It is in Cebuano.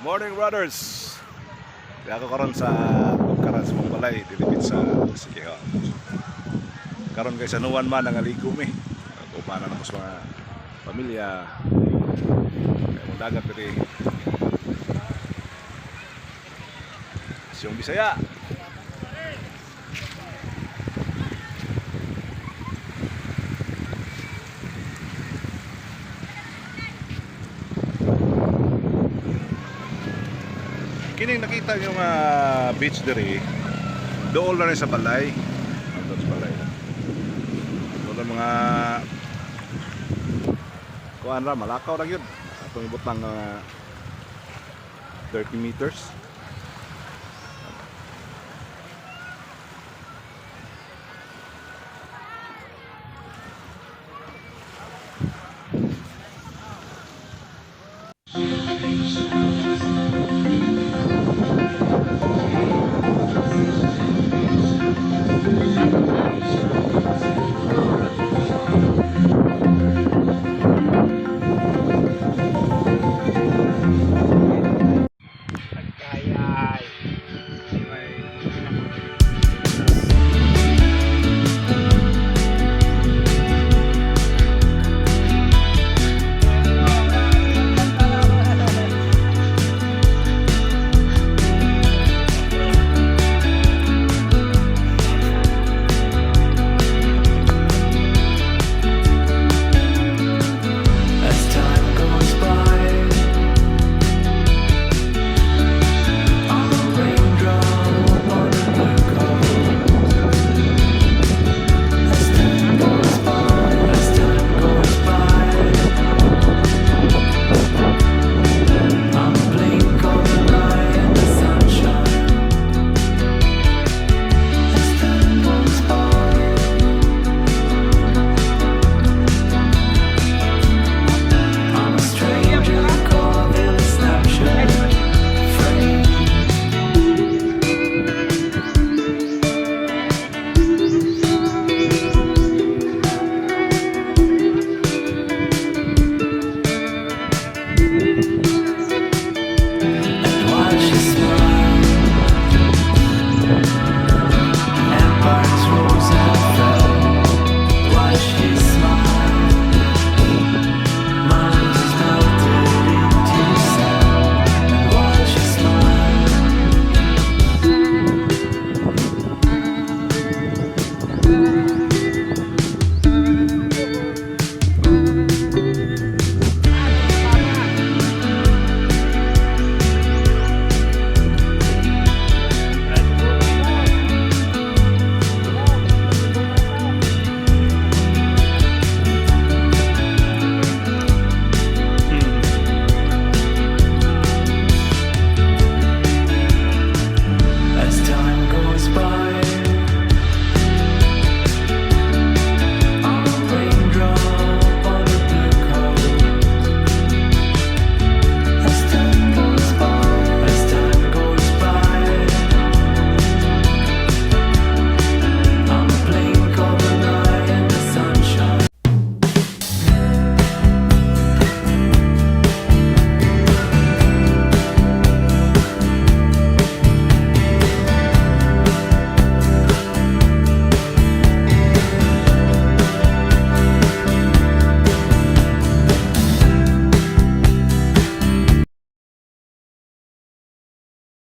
Morning, brothers! Di ako karon sa pagkaran sa mong balay, dilipit sa Siquijor. Karon kay San Juan man nangaligo mi. Upanan ako sa mga pamilya. Kay mong dagat diri. Siyong Bisaya. Kining nakita yung beach diri, dool na rin sa balay. Dool sa balay. Dool ang mga kuan ra, malakaw ra gyud. Atong ibutang 30 meters.